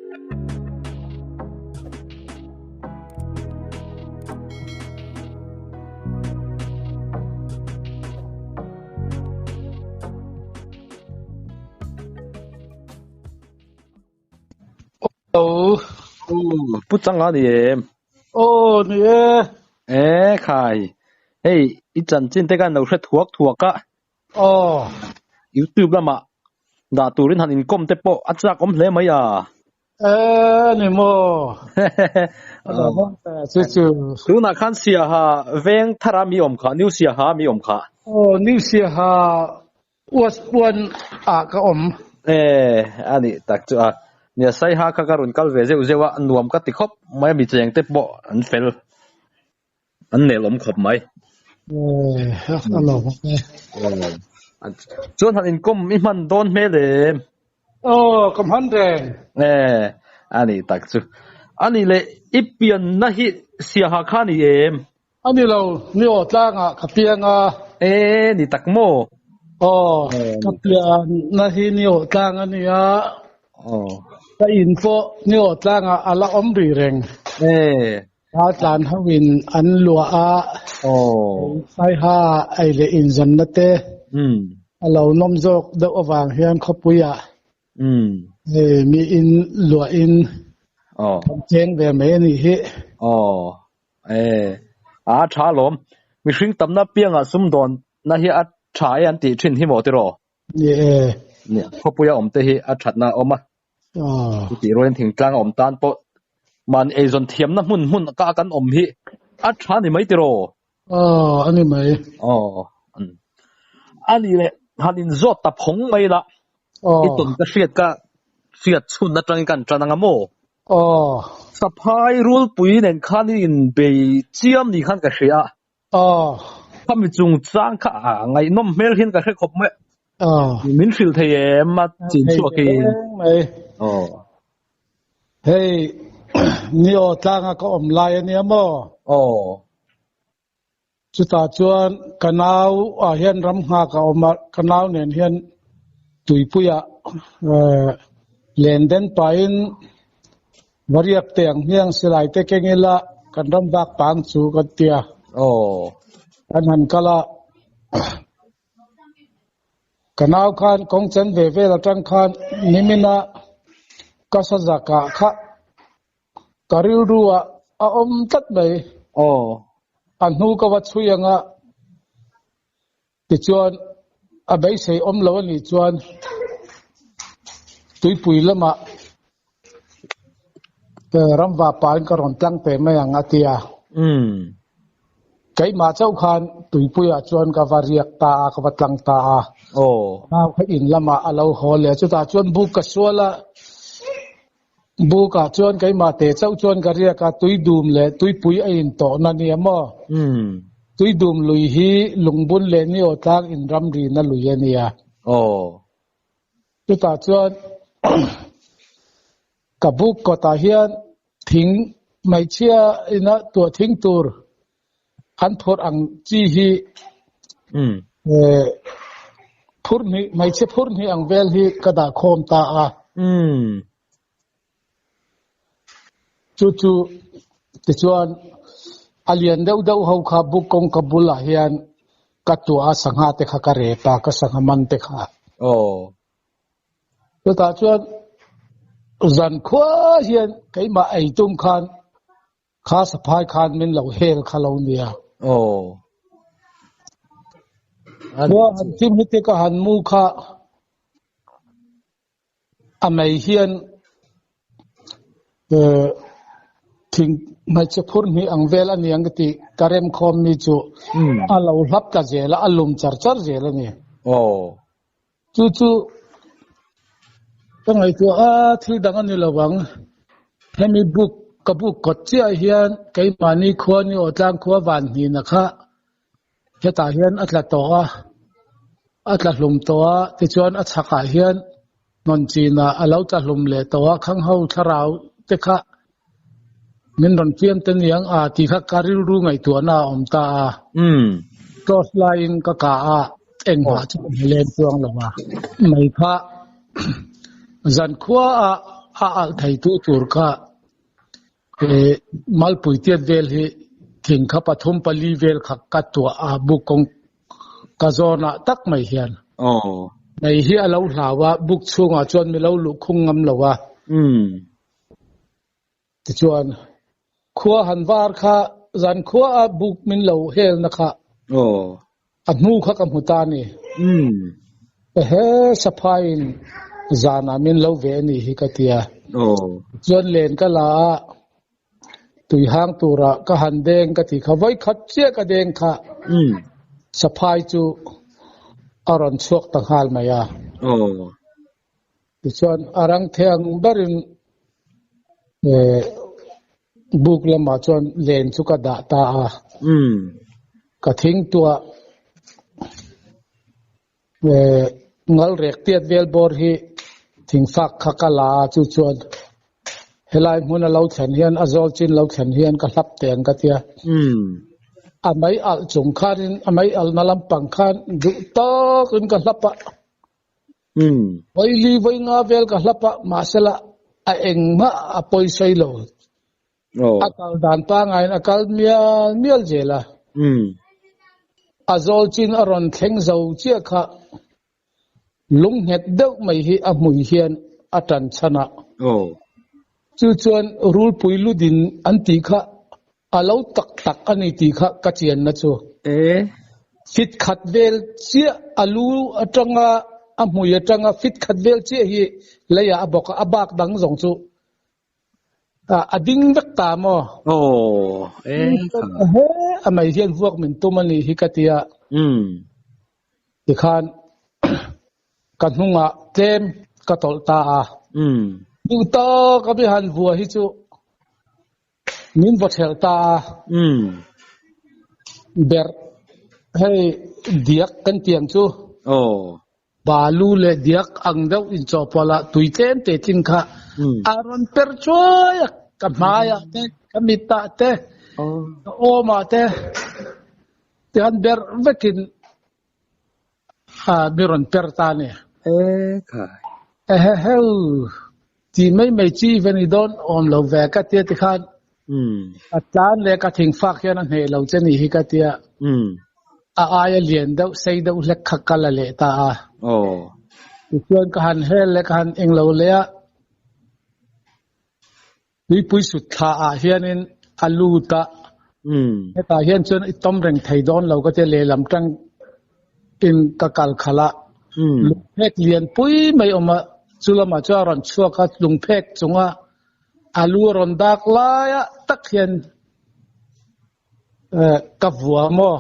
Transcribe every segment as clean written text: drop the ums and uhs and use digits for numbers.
Aw. Pu Changa ni em? Aw ni e. E khai. Hei i chanchin te khan lo hre thuak thuak a. Aw. YouTube lamah dah turin han inkawm te pawh a chak awm hle mai a. E ni maw. Chu chu. Tunah khan Siaha veng thara mi awm kha, New Siaha mi awm kha. Aw New Siaha West one ah ka awm. E a nih tak chu a. Nia Saiha kha ka rawn kal ve zeuh zeuh a, nuam ka ti khawp mai a, mi cheng te pawh an fel. An nelawm khawp mai. A lo bawk e. Chuan han inkawm i hman dawn hmel em? Aw, ka hman reng. E, a nih tak chu. A nih leh i pianna hi Siaha kha a ni em? A ni lo, ni aw tlangah ka piang a. E, ni tak maw? Aw, ka pianna hi ni aw tlang a ni a. Aw. Ka in pawh ni aw tlangah a la awm rih reng. E. Raltlan ho in an luah a, Saiha ei leh inzanna te a lo nawm zawk deuh avang hian khawpuiah mi in luah in kan cheng ve mai a nih hi. Aw e, a tha alawm. Mihring tamna piangah sumdawnna hi a tha e an tih thin hi maw tiraw? Ni e. Khawpuia awm te hi a thatna a awm a. Chutih rualin thingtlang a awm tan pawh mahni eizawn thiamna hmun hmun ka kan awm hi a tha ni mai tiraw? Aw, a ni mai. Aw, a nih leh han inzawt ta phawng mai la, i tawn ka hriat ka hriat chhun atangin kan tan anga maw? Aw. Saphai rulpui nen khan i inbei chiam ni khan ka hria a. Aw. Khami chungchang kha a ngaihnawm hmel hian ka hre khawp mai. Aw. Min hrilh thei em a chin chhuak hi. Mai. Aw. Hei ni aw tlanga ka awm lai a nia maw? Aw. Chutah chuan ka nau ah hian ram nghak a awm a, ka nau nen hian tuipuiah len den pahin Variak te ang hmiang silai te keng ila kan ram vak pang chu kan ti a. Aw. Kan han kal a. Ka nau khan kawng chen ve vel atang khan nimina ka sa zakah kha ka rilru ah a awm tlat mai. Aw. A hnu ka va chhui anga Tichuan, a beisei awm lo a nih chuan tuipui lamah ramva pain ka rawn tlang pe mai ang a ti a. Keimah chauh khan tuipuiah chuan ka va riak ta a, ka va tlang ta a. Nau kha in lamah a lo haw leh a, chutah chuan buk ka sual a. Bukah chuan keimah te chauh chuan ka riak a, tuidum leh tuipui a intawhna nia maw? Tuidum lui hi lungbun leh niaw tlang inramrina lui a nia. Chutah chuan ka buk kawtah hian thing hmeichhia ina tuah thing tur an phurh ang chi hi phurh hnih, hmeichhe phurh hnih ang vel hi ka dah khawm ta a. Chu chu tichuan a lian deuh deuh ho kha buk kawngka bulah hian ka tuah a, sangha te kha ka rep a, ka sangha man te kha. Chutah chuan zan khua hian keimah ei tum khan Kha saphai khan min lo hel kha lo nia. Aw. Khua han thim hi te ka han mu kha a mei hian thing hmeichhe phur hnih ang vel a niang ka ti ka rem khawm mi chu a lo hlap ta zel a, a lum char char zel a ni. Aw. Chu chu ka ngaihtuah a, thil dang a ni lo ang. Hemi buk ka buk kawt chiah hian keimahni khua ni aw tlang khua van hnihna kha hetah hian a tla tawh a, a tla hlum tawh a, tichuan a chhakah hian hnawn chinah a lo tla hlum leh tawh a, khang ho thlarau te kha min rawn fiam te niang a tih kha ka rilru ngaihtuahna a awm ta a. Torch laiin ka kah a, engmah chu ka hmu lem chuang lo a. Mai kha zan khua ah a alh theitu tur kha malpui tiat vel hi thing kha pathum pali vel kha ka tuah a buk kawng ka zawnah tak mai hian. Mei hi a lo hlau a, buk chhungah chuan mi lo luh khung ngam lo a. Tichuan, khua han var kha zan khua a buk min lo helna kha a hnu kha ka hmu ta a ni. Ehe, Saphaiin zanah min lo ve a nih hi ka ti a. Tichuan len ka la a, tui hang turah ka han deng ka ti kha, vawikhat chiah ka deng kha Saphai chu a rawn chhuak ta nghal mai a. Tichuan a rang thei ang berin buk lamah chuan len chu ka dah ta a. Ka thing tuah ngal rek tiat vel bawr hi thingfak kha ka la a, chu chuan helai hmun a lo thlen hian a zawl chin lo thlen hian ka hlap teh ang ka tia. A mei alh chung khanin a mei alhna lampang khan duh tawkin ka hlap a. Vawi li vawi nga vel ka hlap a, mahsela a engmah a pawi sawi lo. A kal dan pangaiin a kal mial mial zel a. A zawl chin a rawn thleng zo chiah kha lung nghet deuh mai hi a hmui hian a tan chhan a. Chu chuan rulpui ludin an tih kha A lo tak tak a ni tih kha ka chianna chu. Fit khat vel chiah a lu atanga a hmui atanga fit khat vel chiah hi leiah a bawk a, a bak dang zawng chu a ding vek ta maw? He a mei hian vuak min tum a nih hi ka ti a. Tikhan ka hnungah tlem ka tawlh ta a. Duh tawk a mi han vua hi chu Min va thelh ta a. Berh, hei diak kan ti ang chu. Balu leh diak ang deuh inchawhpawlh ah tui tlem te tling kha a rawn per chuai a, ka hmaiah te, ka mitah te, ka awmah te tihan berh vekin mi rawn per ta a ni. Eheheu, ti mai mai chi ve ni dawn awm lo ve ka tia tikhan a tlan leh ka thingfak hian a hneh lo che ni hi ka tia. A aia lian deuh sei deuh hlek kha ka la leh ta a. Tichuan ka han hel leh ka han englo leh a. Tuipui sut thla ah hianin a lut a, hetah hian chuan i tawm reng thei dawn lo ka tia lehlam tang in ka kal khalh a, lungphek lian pui mai awm a, chu lamah chuan a rawn chhuak a, lungphek chunga a lu a rawn dak lai ah tak hian ka vua maw?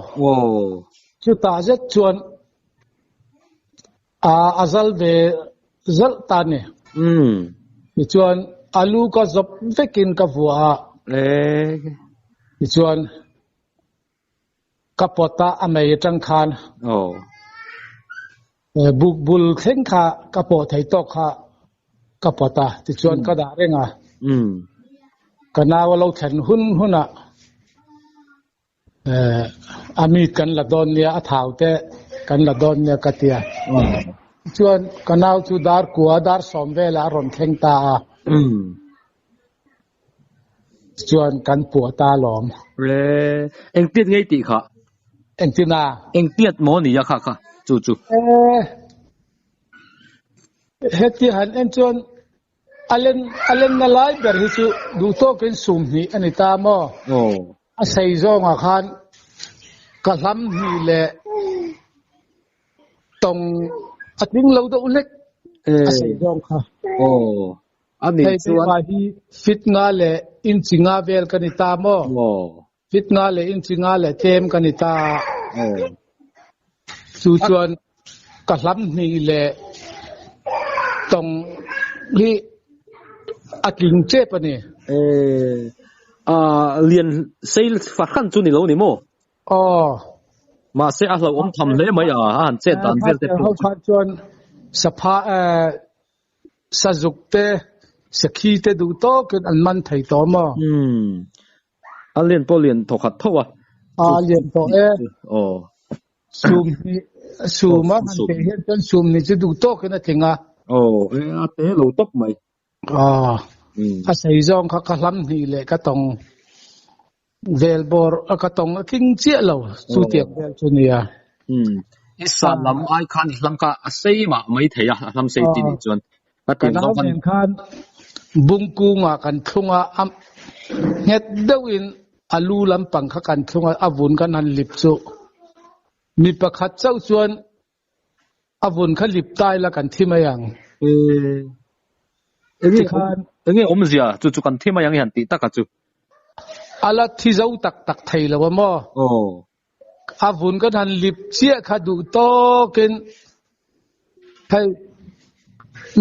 Chutah zet chuan A zal ve zalh ta ni. Tichuan a lu ka zawp vekin ka vuah a. Tichuan ka pawt a, a mei atang khan buk bul thleng kha ka pawh thei tawk kha ka pawt a. Tichuan ka dah reng a. Ka nau a lo thlen hun hunah A mit kan la dawn nia, a thau te kan la dawn nia ka ti a. Chuan ka nau chu dar kua, dar sawm velah a rawn thleng ta a. Chuan kan puah ta alawm. Le, engtiat ngei tih kha? Engtin a? Engtiat maw ni a kha kha chu chu? E, heti han en chuan A len a lenna lai ber hi chu duh tawkin sum hnih a ni ta maw? A sei zawngah khan ka hlam hnih leh tawng a tling lo deuh hlek a sei zawng kha. Hei keimah hi fit nga leh inchi nga vel ka ni ta maw? Fit nga leh inchi nga leh tlem ka ni ta a. Chu chuan ka hlam hnih leh tawng hi a tling tep a ni. Lian sei fahran chu ni lo ni maw? Aw. Mahse a hlauhawm tham hle mai a, a han chet dan vel te pawh chu. Kha chuan sapha sazuk te sakhi te duh tawkin an man thei tawh maw? A lian pawh lian thaw khat tho a. A lian tawh e. Aw. Sum hi sum a han teh hian chuan sum ni chu duh tawkin a tling a. Aw, e a te lo tawp mai. Aw, a sei zawng kha ka hlam hnih leh ka tawng vel bawr a ka tawng a tling chiah lo chu tiang vel chu nia. Umm, i sa lam ai khan i hlam kha a sei mah mai thei a, a hlam sei ti nih chuan ka Ka tiang nau zawng khan. nen khan bungkungah kan thlung a, a nghet deuhin a lu lampang kha kan thlung a, a vun kan han lip chu mi pakhat chauh chuan A vun kha lip tai la kan thi mai ang. Enge Tikhan. Enge awmzia chu chu kan thi mai ang i han tih taka chu. A la thi zo tak tak thei lo a maw? Aw. A vun kan han lip chiah kha duh tawkin hei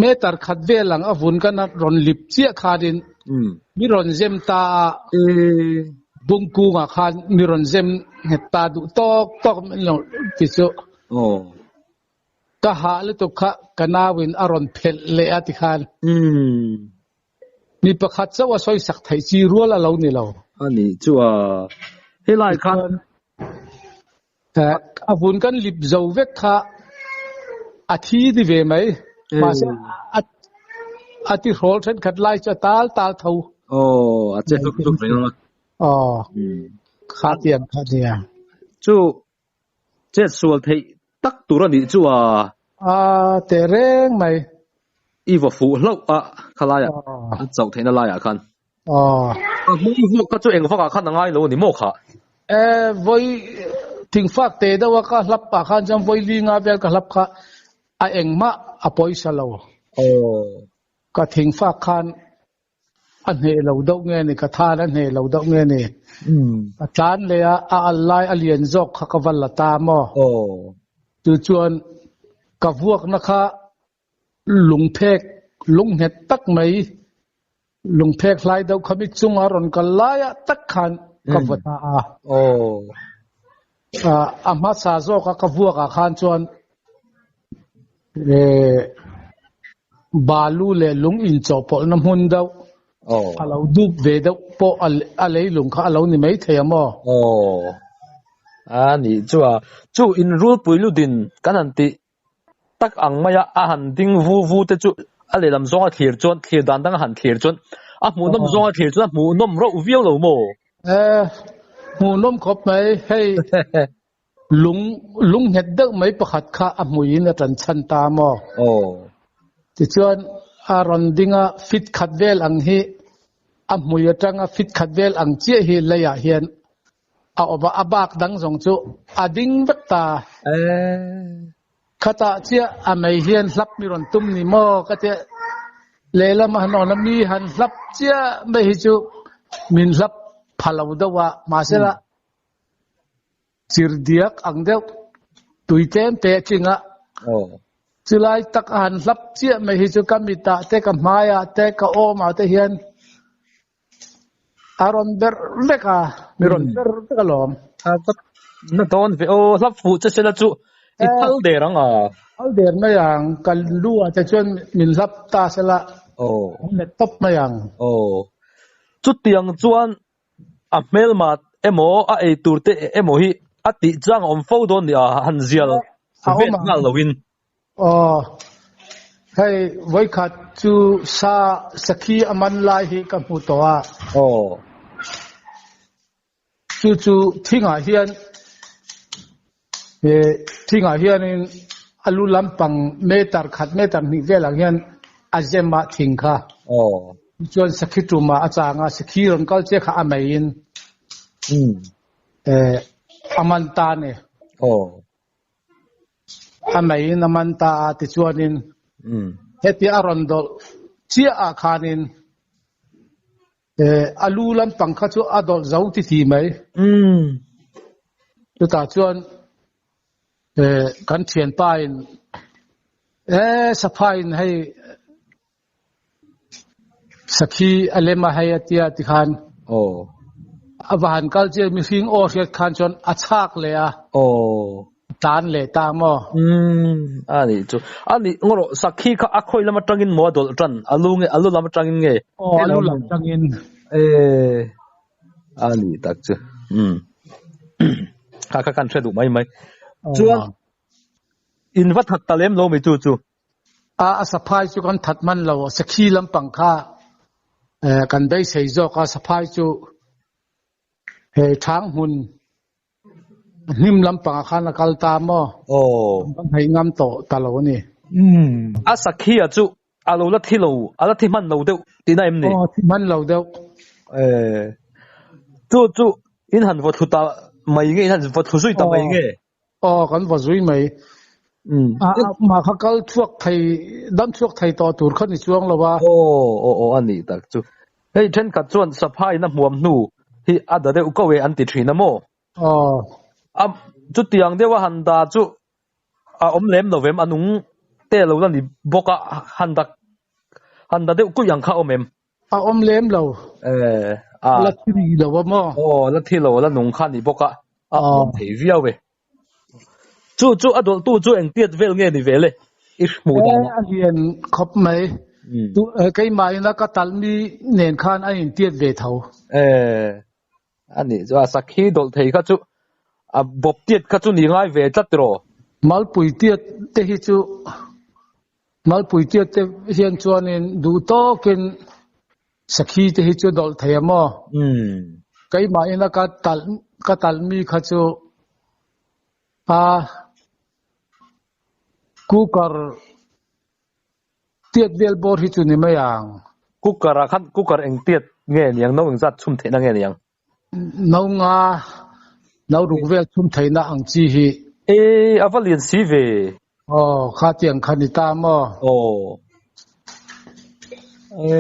meter khat vel ang a vun kan han rawn lip chiah khanin mi rawn zem ta a. Bungkungah khan mi rawn zem nghet ta duh tawk tawk min lo ti chu. Aw. Ka hah lutuk kha ka nauin a rawn phelh leh a tikhan. Umm. Mi pakhat chauh a sawi sak theih chi rual a lo ni lo. A nih chu a. Helai khan. A vun kan lip zo vek kha a thi ni ve mai. Mahse a a ti hrawl thenkhat lai chu a tal tal tho. Aw, a che hluk hluk reng ang a. Aw. Kha tiang kha nia. Chu Chet sual theih tak tur a nih chu a. A teh reng mai. I va fuh hlauh a khalaiah a chauh theihna laiah khan. Aw. A hmui vuak kha chu eng vakah khan a ngai lo a ni maw khah? E, vawi thingfak teh deuh a ka hlap ah khan chuan vawi li nga vel ka hlap kha a engmah a pawisa lo. Aw. Ka thingfak khan A hneh lo deuh nge ni, ka than a hneh lo deuh nge ni. Ka tlan leh a, a al lai a lian zawk kha ka va la ta maw? Chu chuan ka vuakna kha lungphek, lungnghet tak mai, lungphek hlai deuh kha mi chunga rawn kal laiah tak khan ka va ta a. A hmasa zawka ka vuakah khan chuan balu leh lung inchawhpawlhna hmun deuh a lo dup ve deuh pawh a leilung kha a lo ni mai thei a maw? Aw, a nih chu a. Chu inrulpui ludin kan han tih tak ang maia a han ding vu vu te chu a lehlam zawnga thlir chuan thlir dan danga han thlir chuan a hmuhnawm zawnga thlir chuan a hmuhnawm rauh viau lo maw? E, hmuhnawm khawp mai. Hei lung lung nghet deuh mai pakhat kha a hmuiin a tan chhan ta maw? Aw. Tichuan a rawn ding a fit khat vel ang hi a hmui atanga fit khat vel ang chiah hi leiah hian A awm a, a bak dang zawng chu a ding vek ta. Khatah chiah a mei hian hlap mi rawn tum ni maw ka ti a, lehlam a han awn a, mi han hlap chiah mai hi chu min hlap pha lo deuh a, mahsela chirdiak ang deuh tui tlem te a tling a, chulai tak a han hlap chiah mai hi chu ka mitah te ka hmaiah te ka awmah te hian A rawn berh vek a, mi rawn berh vek alawm. A va na dawn ve aw, hlap fuh che sela chu i thal der ang a. Thal der mai ang, ka lu ah te chuan min hlap ta sela an let tawp mai ang. Aw, chutiang chuan a hmelma emaw a ei tur te emaw hi a tih chang a awm fo dawn ni a, han zial vet nghal loin. Aw, hei vawikhat chu sa sakhi a man lai hi ka hmu tawh a. Aw. Chu chu thingah hian thingah hianin a lu lampang meter khat meter hnih velah hian a zem a thing kha. Aw. Chuan sakhi tumah a chang a, sakhi rawn kal chiah kha a meiin a man ta a ni. Aw. A meiin a man ta a tichuanin heti a rawn dawlh chiah ah khanin a lu lampang kha chu a dawlh zo ti ti mai. Chutah chuan kan thianpa in e Sapha in hei Sakhi a lem a hei a tia tikhan Aw. A va han kal chiah mihring aw hriat khan chuan a chhak leh a. Aw. A tlan leh ta maw? Umm a nih chu. A nih ngaw rawh sakhi kha a khawi lam atangin maw a dawlh tan? A lu nge a lu lam atangin nge? Aw a lu lam atangin. E a nih tak chu. Umm kha kha kan hre duh mai mai. Chuan in va that ta lem lo mi chu chu. A a saphai chu kan that hman lo, sakhi lampang kha kan beisei zawk a, saphai chu hei thang hmun hnim lampangah khan a kal ta maw? Aw. Kan hnaih ngam tawh ta lo a ni. A sakhia chu a lo la thi lo, a la thi hman lo deuh tihna em ni? Aw, thi hman lo deuh. Eh, chu chu in han vaw thlu ta mai nge, in han vaw thlu zui ta mai nge? Aw, kan vaw zui mai. A mah kha kal chhuak thei, dam chhuak thei tawh tur kha ni chuang lo a. Aw, aw, aw, a nih tak chu. Hei thenkhat chuan saphai na hmuam hnu hi a da deuh ko e an ti thin a maw? Aw. A, chutiang deuha han da chu a awm lem lo vem, a nung te lo la ni bawk a, han da, han da deuh kuih ang kha a awm em? A awm lem lo. Eh, a. La thi rih lo a maw? Aw, la thi lo, la nung kha ni bawk a, a awm thei viau e. Chu chu a dawlhtu chu engtiat vel nge ni ve le? I hmuh dan ah. A lian khawp mai. Keimah ina ka talh mi nen khan a intiat ve tho. Eh, a nih chu a sakhi dawlh thei kha chu a bawp tiat kha chu ni ngai ve tlat tiraw? Malpui tiat te hi chu Malpui tiat te hian chuanin duh tawkin sakhi te hi chu dawlh thei a maw? Keimah ina ka talh ka talh mi kha chu a cooker tiat vel bawr hi chu ni mai ang. Cooker ah khan cooker eng tiat nge niang no engzat chhum theihna nge niang? No nga no ruk vel chhum theihna ang chi hi. E a va lian si ve. Aw kha tiang kha ni ta maw? Aw e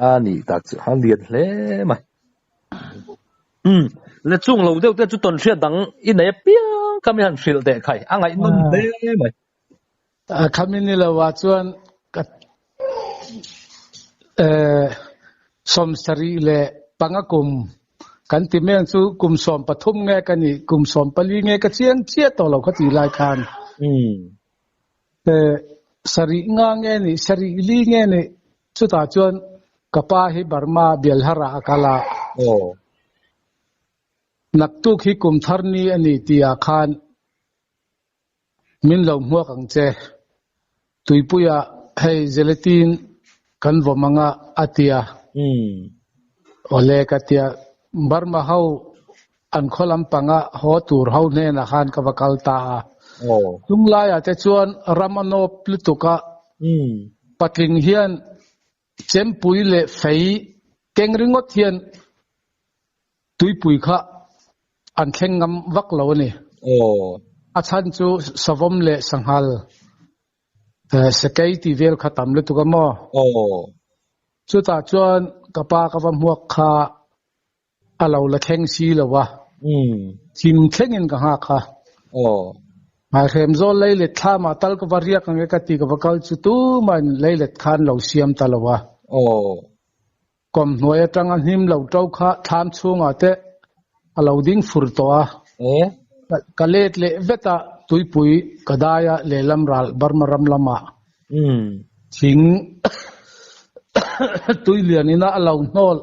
a nih tak chu a lian hle mai. Umm le chung lo deuh te chu tawn hriat dang i nei apiang kha mi han hrilh teh khai a ngaihnawm hle mai. A khami ni lo ah chuan ka eh sawmsarih leh panga kum kan ti meng chu kum 13 nge ka nih kum 14 nge ka chiang chiah tawh lo kha ti lai khan. Eh sarih nga nge nih sarih li nge nih chutah chuan ka pa hi Burma Bialhar ah a kal a. Naktuk hi kum thar ni a ni tih ah khan Min lo hmuak ang che. Tuipuiah hei gelatin kan vawm anga a ti a. Awle ka ti a. Burma ho an khaw lampanga haw tur ho hnenah khan ka va kal ta a. Chung laiah te chuan ram a nawp lutuk a. Patling hian chempui leh fei keng ringawt hian Tuipui kha an thleng ngam vak lo a ni. A chhan chu savawm leh sanghal sakei tih vel kha tam lutuk a maw? Chutah chuan ka pa ka va hmuak kha a lo la thleng si lo a, thim thlengin ka nghak kha. Ngaihrem zawl leilet thlamah tal ka va riak ang e ka ti ka va kal chu tumahin leilet khan lo siam ta lo a. Kawm hnuai atanga hnim lo to kha thlam chhungah te a lo ding fur tawh a. Ka let leh vet a, tuipui ka dai a lehlam ral Burma ram lamah thing tui lian ina a lo hnawl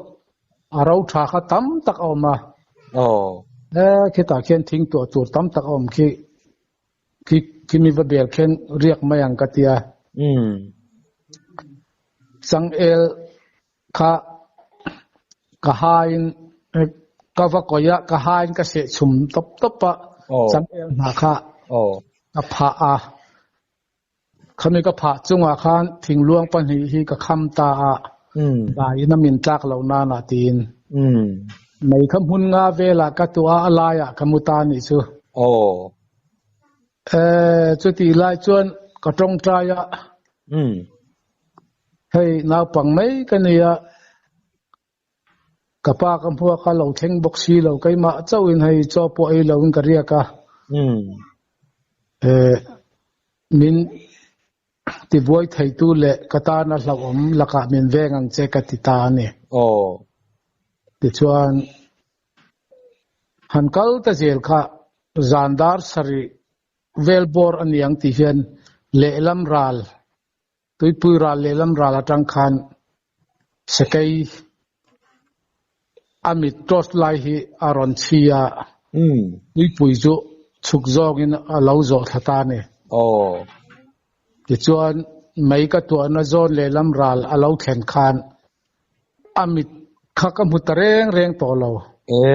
a ro tha kha tam tak a awm a. He khitah khian thing tuah tur tam tak a awm khi khi khimi va bel khen riak mai ang ka ti a. Changel kha ka hain ka va kawi a, ka hain ka seh chhum tawp tawp a, changel hna kha ka phah a. Khami ka phah chungah khan thingluang pahnih hi ka kham ta a, daiin a min tlak loh nanah tiin. Mei kha hmun nga velah ka tuah a, a laiah ka mu ta anih chu. Chutih lai chuan ka tawngtai a, hei naupang mai ka ni a, ka pa ka hmuak a lo thleng bawk si lo, keimah chauhin hei chaw pawh ei loin ka riak a, min tibuai theitu leh ka tana hlauhawm lakah min veng ang che ka ti ta a ni. Tichuan. Han kal ta zel kha zan dar sarih vel bawr a ni ang tih hian lehlam ral, tuipui ral lehlam ral atang khan sakei a mit torch lai hi a rawn chhi a, tuipui chu chhuk zawngin a lo zawh thla ta a ni. Tichuan, mei ka tuahna zawn lehlam ral a lo thlen khan a mit kha ka hmu ta reng reng tawh lo. E.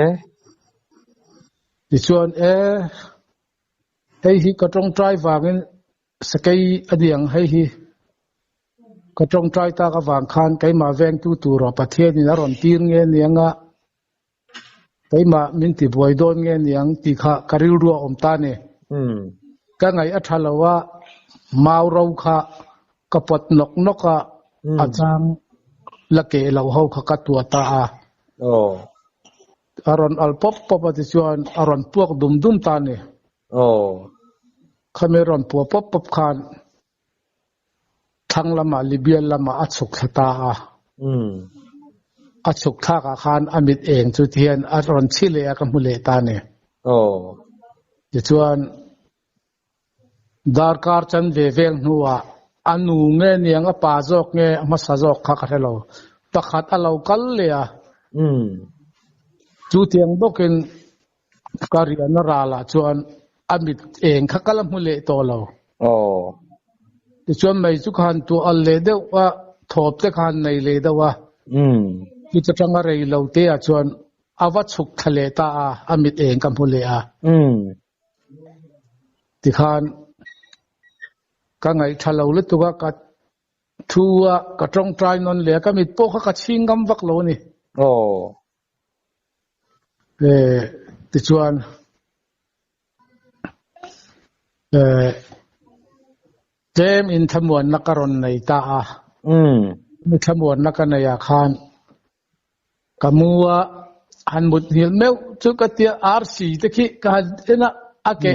Tichuan, e, hei hi ka tawngtai vangin sakei a ni ang, hei hi ka tawngtai tak avang khan keimah vengtu tura Pathianin a rawn tir nge niang a, Keimah min ti buai dawn nge niang tih kha ka rilru a awm ta ni. Ka ngaih a tha lo a, mau ro kha ka pawt nawk nawk a, a chang la keh loh ho kha ka tuah ta a. A rawn al pawp pawp a tichuan a rawn puak dum dum ta ni. Khami rawn puah pawp pawp khan Thlang lamah Libya lamah a chhuk thla ta a. A chhuk thlakah khan a mit eng chu tihian a rawn chhi leh a ka hmu leh ta a ni. Tichuan darkar chan ve vel hnuah a nu nge niang a pa zawk nge a hmasa zawk kha ka hre lo. Pakhat a lo kal leh a. Chu tiang bawkin Ka riahna ralah chuan a mit eng kha ka la hmu leh tawh lo. Tichuan mei chu ka han tuah al leh deuh a, thawp te ka han nei leh deuh a. Chuta tanga rei lo te ah chuan a va chhuk thla leh ta a, a mit eng ka hmu leh a. Tikhan ka ngaihṭha lo lutuk a, ka thu a, ka ṭawngṭai nawn leh a, ka mit pawh kha ka chhing ngam vak lo a ni. Eh, tichuan eh, tlem in thlamuanna ka rawn nei ta a. Mi thlamuanna ka nei ah khan ka mu a, han mut nghilh meuh chu ka tia arsi te khi ka han en a, a ke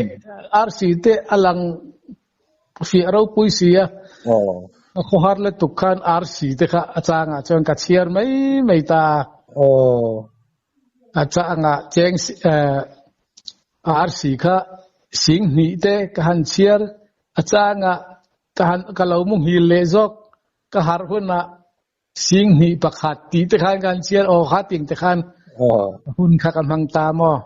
arsi te a lang fiah ropui si a. Ka khawhar lutuk khan arsi te kha a changah chuan ka chhiar mai mai ta a. A changah cheng arsi kha sing hnih te ka han chhiar, a changah ka han ka lo mu nghil leh zawk, ka harh hunah sing hnih pakhat tih te khan ka han chhiar aw kha ting te khan hun kha ka hmang ta maw.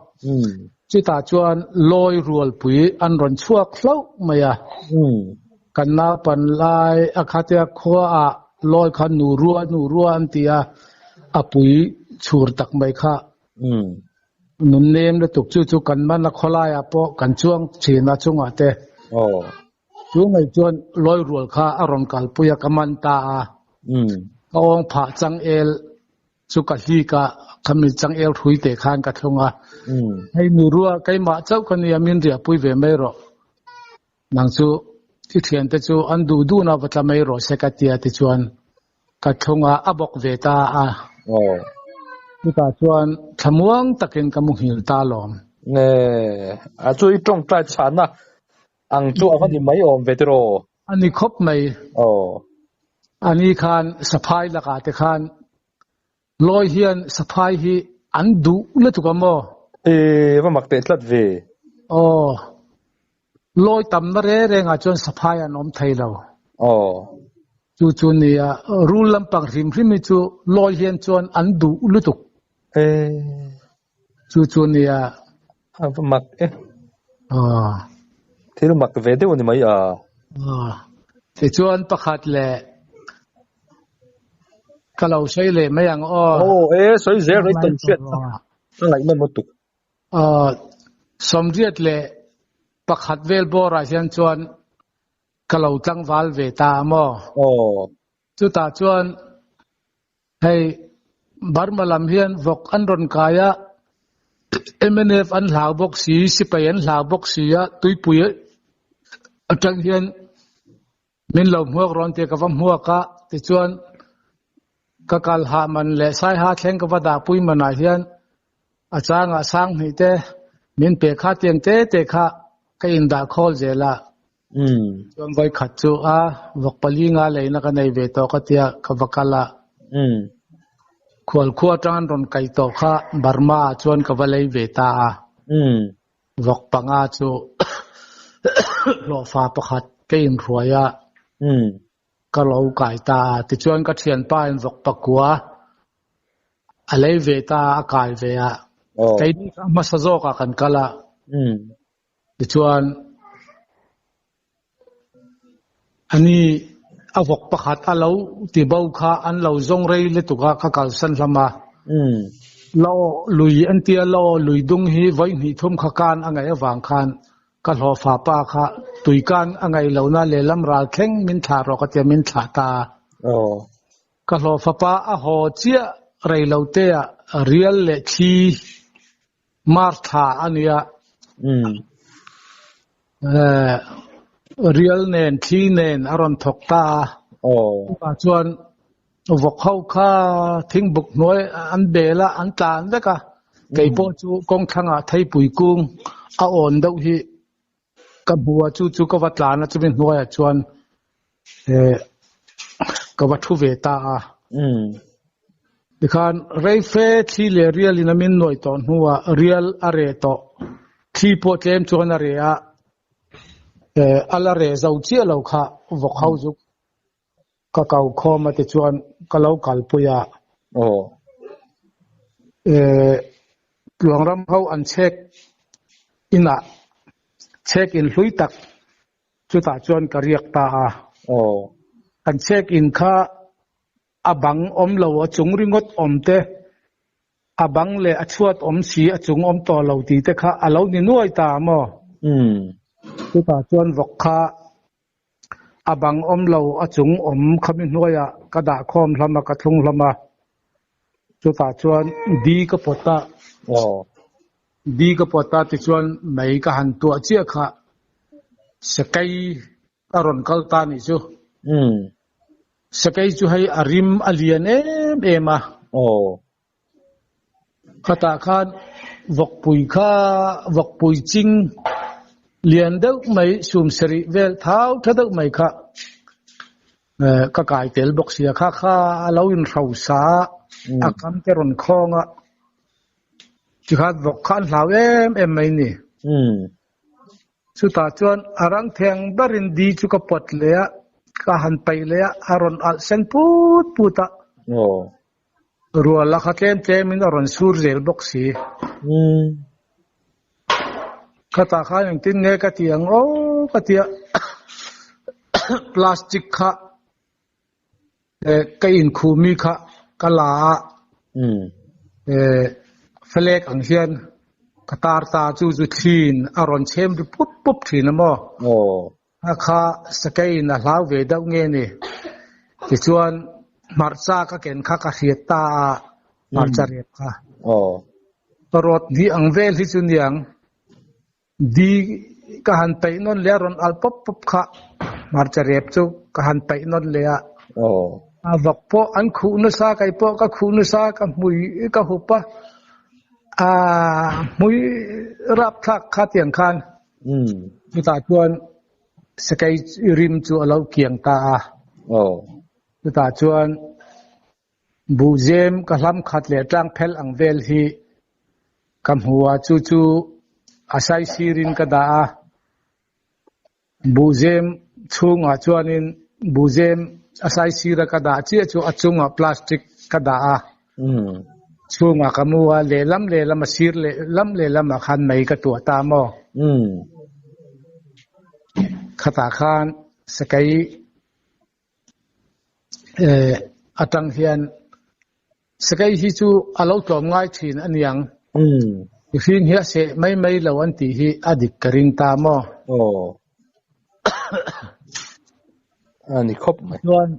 Chutah chuan lawi rualpui an rawn chhuak hlauh mai a. Kan naupan lai a khatia khuaah lawi kha nu rua nu rua an ti a, a pui chhur tak mai kha nun nem lutuk chu chu kan man a khawlaiah pawh kan chuang thin a chungah te. Chu mai chuan lawi rual kha a rawn kalpui a ka man ta a. Ka awng phah changel Chu ka hlik a, khami changel hrui teh khan ka thlung a. Hei nu rua keimah chauh ka nia min riahpui ve mai rawh. Nang chu i thiante chu an duh duhna va tla mai rawh se ka tia tichuan ka thlung a, a bawk ve ta a. Chutah chuan thlamuang takin ka muhil ta alawm. Nge, a chu i tawngtai chhahna ang chu a va ni mai awm ve tiraw? A ni khawp mai. Ani khan saphai lakah te khan lawi hian saphai hi an duh lutuk a maw? E, va mak teh tlat ve. Aw, lawi tamna reng rengah chuan saphai an awm thei lo. Chu chu nia, rul lampang hrim hrim hi chu lawi hian chuan an duh lutuk. E. Chu chu nia. A va mak e. Aw. Thil mak ve deuh a ni mai a. Aw. Tichuan pakhat leh ka lo sawi leh mai ang aw. Aw e, sawi zel rawh i tawn hriat kha. Ka ngaihnawm lutuk. Aw, sawmriat leh pakhat vel bawrah hian chuan ka lo tlangval ve ta a maw? Aw. Chutah chuan hei Burma lam hian vawk an rawn kai a, mnf an hlau bawk si, sipai an hlau bawk si a, tuipui atang hian min lo hmuak rawn tia ka va hmuak a, tichuan ka kal hah man leh saiha thleng ka va dahpui manah hian A changah sanghnih te min pe kha tiang te te kha ka indah khawl zel a. Chuan vawikhat chu a vawk pali nga leina ka nei ve tawh ka tia ka va kal a. Khualkhua atang an rawn kai tawh kha Burma ah chuan ka va lei ve ta a. Vawk panga chu hlawhfa pakhat ka inhruai a. Ka lo kai ta a, tichuan ka thianpa in vawk pakua a lei ve ta a, a kai ve a. Keini kha a hmasa zawkah kan kal a, tichuan Ani a vawk pakhat a lo ti bo kha an lo zawng rei lutuk a, ka kalsan hlam a. La aw lui an tia, la aw lui dung hi vawi hnih thum kha kan a ngaih avang khan ka hlawhfa pa kha tui kan a ngaih lohna lehlam ral thleng min thlah rawh ka tia min thlah ta a. Ka hlawhfa pa a haw chiah rei lo te ah rial leh thli mar thla a nia. Rial nen thli nen a rawn thawk ta a. Chutah chuan vawk ho kha thingbuk hnuai an bel a, an tlan vek a. Kei pawh chu kawngthlangah theipui kung a awn deuh hi ka hmu a, chu chu ka va tlan a, chumi hnuaiah chuan ka va thu ve ta a. Tikhan reife thli leh rial in a min nuai tawh hnuah rial a reh tawh, thli pawh tlem chuan a reh a, a la reh zo chiah lo kha vawk ho chu ka ko khawm a tichuan ka lo kalpui a. Tluangram ho an chhek inah chhek in hlui tak chutah chuan ka riak ta a. An chhek in kha A bang awm lo, a chung ringawt awm te, a bang leh a chhuat awm si, a chung awm tawh lo tih te kha a lo ni nuai ta maw? Chutah chuan vawk kha a bang awm lo, a chung awm khami hnuaiah ka dah khawm hlam a, ka thlung hlam a. Chutah chuan di ka pawt a, di ka pawt a tichuan mei ka han tuah chiah kha sakei a rawn kal ta nih chu. Sakei chu hei a rim a lian em em a. Khatah khan vawkpui kha vawkpui ching lian deuh mai sum sarih vel thau tha deuh mai kha ka kai tel bawk sia kha kha a lo inhrosa a, a kam te rawn khawng a. Tikhan vawk kha an hlau em em mai ni. Chutah chuan a rang theng berin di chu ka pawt leh a, ka han paih leh a, a rawn alh sen put put a. Rual a kha tlem tlemin a rawn sur zel bawk si. Khatah khan engtin nge ka ti ang aw ka ti a, plastic kha Ka inkhumi kha ka la a, flag ang hian ka tar ta chu chu thliin a rawn chhem ri pup pup thin a maw? A kha sakeiin a hlau ve deuh nge ni? Tichuan hmarcha ka ken kha ka hriat ta a, hmarcha rep kha. Rawt hnih ang vel hi chu niang. Di ka han peih nawn leh a rawn al pawp pawp kha hmarcha rep chu ka han peih nawn leh a. A vawk pawh an khuh nasa kei pawh ka khuh nasa ka hmui ka hup a a hmui rapthlak kha tiang khan chutah chuan sakei rim chu a lo kiang ta a. Chutah chuan Buhzem ka hlam khat leh tlang phelh ang vel hi ka hmu a, chu chu a saisirin ka dah a. Buhzem chhungah chuanin buhzem a saisira ka dah chiah chu a chungah plastic ka dah a, chhungah ka mu a, lehlam lehlam a sir lehlam lehlamah khan mei ka tuah ta maw? Khatah khan sakei Atang hian sakei hi chu a lo tlawm ngai thin a niang. Mihring hi a seh mai mai lo an tih hi a dik ka ring ta maw? Aw. A ni khawp mai. Chuan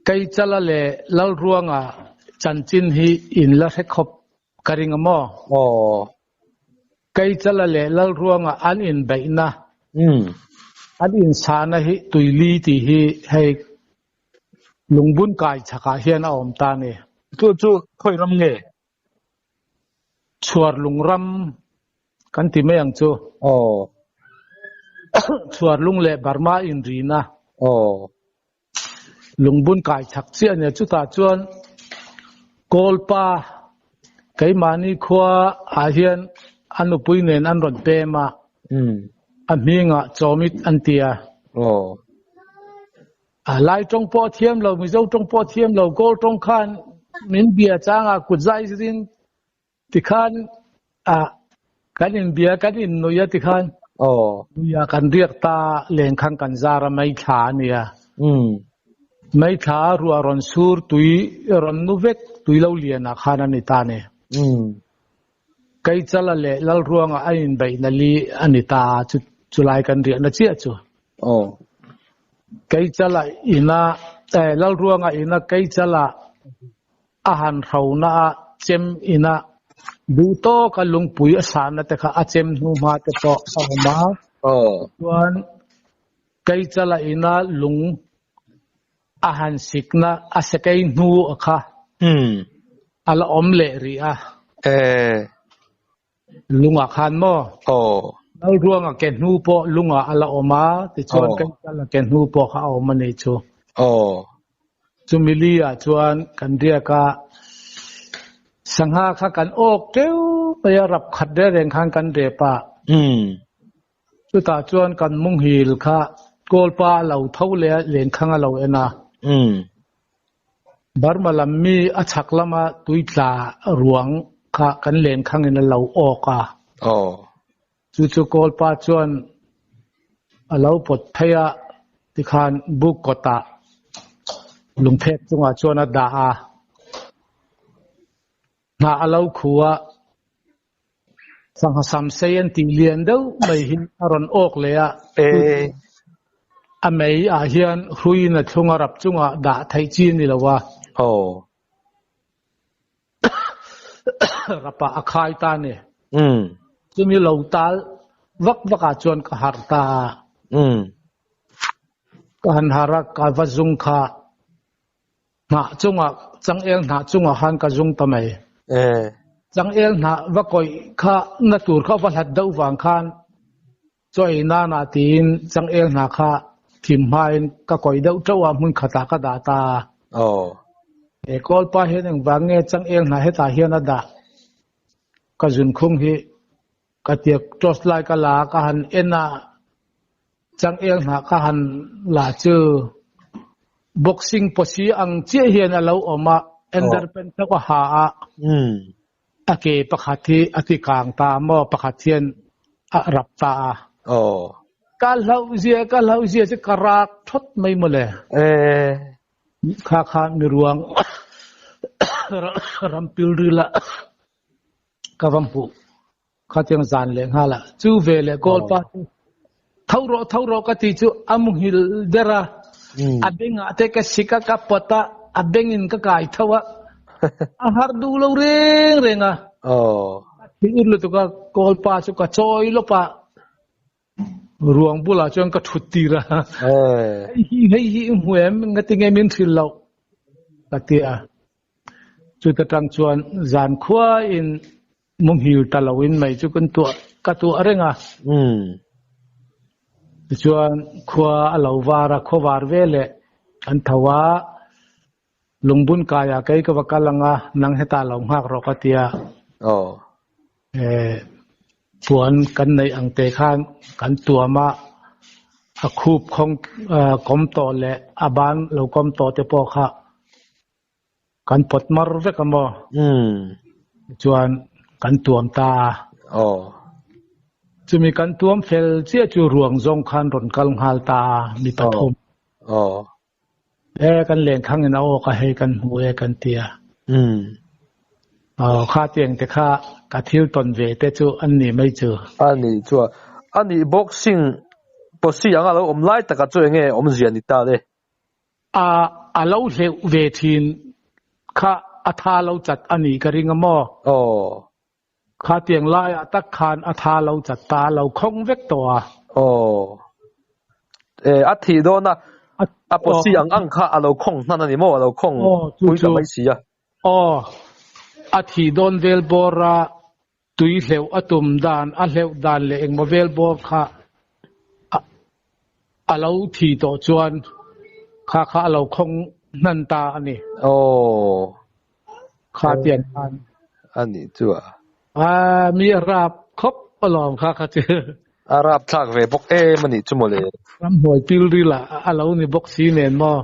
Keichala leh Lalruanga chanchin hi in la hre khawp ka ring a maw? Aw. Keichala leh Lalruanga an inbeihna, an insahna hi Tuili tih hi hei lungbun kai chhakah hian a awm ta a ni. Chu chu khawi ram nge? Chhuar lung ram kan ti mai ang chu. Chhuar lung leh Burma inrina. Lungbun kai chhak chiah a nia. Chutah chuan Kawlpa keimahni khua ah hian a nupui nen an rawn pem a, a hmingah Chawmit an ti a. A Lai tawng pawh a thiam lo, Mizo tawng pawh a thiam lo, Kawl tawng khan min bia changah kut zai zin tikhan ah kan inbia kan innuih a tikhan. Aw. Luia kan riak ta lenkhang kan zar a mei thla a nia. Umm. Mei thla a ruah rawn sur tui rawn nu vek tui lo lian ah khan a ni ta ni. Umm. Keichala leh Lalruanga a inbeihna li a ni ta a, chu chulai kan riahna chiah chu. Aw. Keichala ina eh Lalruanga ina Keichala a han hrona a chem ina duh tawka lungpui a sahna te kha a chem hnu hma te pawh a awm a. Aw. Chuan Keichala ina lung a han sikna a sekei hnu a kha a la awm leh rih a. E. Lungah khan maw? Aw. Lalruanga ke hnu pawh lungah a la awm a, tichuan Keichala ke hnu pawh kha a awm a nih chu. Aw. Chumi li ah chuan kan riak a, sangha kha kan awk teuh mai a, rap khat reng reng khan kan rep a. Chutah chuan kan munghil kha Kawlpa a lo tho leh a, lenkhang a lo en a. Burma lam mi a chhak lama tui tla ruang kha kan lenkhangin a lo awk a. Chu chu Kawlpa chuan a lo pawt phei a, tikhan buk kawtah lungphek chungah chuan a dah a. Hnah a lo khu a. Sangha sam sei an tih lian deuh mai hi a rawn awk leh a, a mei ah hian hruiin a thlung a rap chungah dah theih chi a ni lo a. Rap ah a khai ta a ni. Chumi lo tal vak vak ah chuan ka harh ta a. Ka han harh a, ka va zung kha. Hnah chungah, changel hnah chungah khan ka zung ta mai. Changel hnah va kawih kha na tur kha va hlat deuh vang khan chaw ei nanah tiin changel hnah kha thim hmain ka kawih deuh teuh a, hmun khatah ka dah ta a. He kawlpa hian engvang nge changel hnah hetah hian a dah? Ka zunkhung hi ka tiak torch lai ka la a, ka han en a. Changel hnah ka han la chu boxing pawsi ang chiah hian a lo awm a, underpant chauh a ha a, a ke pakhat hi a ti kang ta maw, pakhat hian a rap ta a. Ka hlauh zia, ka hlauh zia chu ka rak thawt mai mawle. Kha kha miruang ram pilril a ka va hmuh. Khatiang zan leh nghal a, chu ve leh kawl pa chu tho rawh tho rawh ka ti chu a muhil der a, a bengah te ka sik a, ka pawt a, a bengin ka kai tho a, a harh duh lo reng reng a, a thih ut lutuk a, kawl pa chu ka chawi lawp a, ruang bulah chuan ka thut tir a, hei hi hei hi i hmu em, ngatinge min hrilh loh ka ti a, chuta tang chuan zan khuain Muhil ta loin mai chu kan tuah ka tuah reng a. Tichuan khua a lo var a, khua var ve leh an tho a, lungbun kaiah kei ka va kal ang a, nang hetah lo nghak rawh ka ti a. Puan kan neih ang te khan kan tuam a, a khup khawng kawm tawh leh a ban lo kawm tawh te pawh kha Kan pawt mar vek a maw? Chuan kan tuam ta a. Chumi kan tuam fel chiah chu ruang zawng khan rawn kal nghal ta a, mi pathum. E, kan lenkhang in a awk a, hei kan hmu e kan ti a. Aw, kha tiang te kha ka thil tawn ve te chu an ni mai chu. A nih chuan, a nih boxing posi anga lo awm lai taka chu enge awmzia ni ta le? A a lo hleuh ve thin kha a tha lo chat a nih ka ring a maw? Aw. Kha tiang laiah tak khan a tha lo chat ta, a lo khawng vek tawh a. Aw. E, a thih dawn a, a pawsi ang ang kha a lo khawng hnan a ni maw? A lo khawng pui ta mai si a. Aw, a thih dawn vel bawr a tui hleuh a tum dan, a hleuh dan leh engmaw vel bawr kha a lo thi tawh chuan kha kha a lo khawng hnan ta a ni. Aw. Kha tiang khan. A nih chu a. A mi a rap khawp alawm kha kha chu. A rap thlak ve bawk em a nih chu mawle. Ramhnuai pilril ah a lo ni bawk si nen maw.